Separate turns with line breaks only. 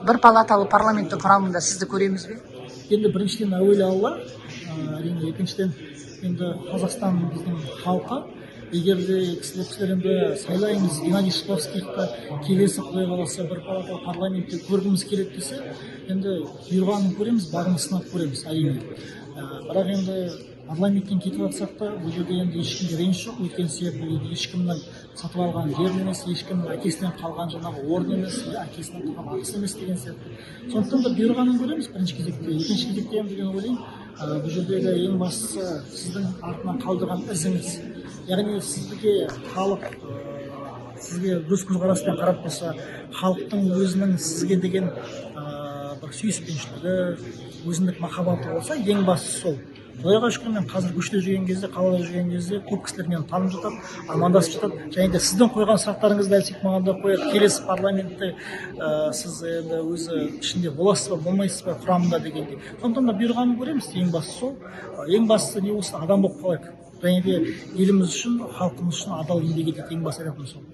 Бір палаталы парламенттің құрамында сізді көреміз бе?
Енді біріншіден, әуелі Алла, әрине, екіншіден, енді Қазақстан, біздің халқы. Егер де кісілер енді сайлаймыз Геннадий Шиповскихті, келесі, құдай қаласа, бір палаталы парламентте көргіміз келеді десе, енді бұйырғанын көреміз, бағын сынап көреміз, әрине. Бірақ енді парламенттен кетіп жатсақ та, бұл жерде енді ешкімге реніш жоқ, өйткені себебі бұл ешкімнің сатып алған жері емес, ешкімнің әкесінен қалған жаңағы орны емес, әкесінен қалған ақысы емес деген сияқты. Сондықтан да бұйырғанын көреміз бірінші кезекте. Екінші кезекте енді мен ойлаймын, бұл жердегі ең бастысы сіздің артынан қалдырған ізіңіз, яғни сізге халық сізге өз көзқараспен қарап тұрса, халықтың өзінің сізге деген бір сүйіспеншілігі, өзіндік махаббаты болса, ең бастысы сол. Құдайға шүкір, мен қазір көшеде жүрген кезде, қалада жүрген кезде көп кісілер мені танып жатады, амандасып жатады және де сіздің қойған сұрақтарыңызды дәл сөйтіп маған да қояды: келесі парламентте сіз енді өзі ішінде боласыз ба, болмайсыз ба құрамында дегендей. Сондықтан да бұйырғанын көреміз, ең бастысы сол. Ең бастысы не болсын, адам болып қалайық және де еліміз үшін, халқымыз үшін адал еңбек етейік, ең басты айтатыным сол.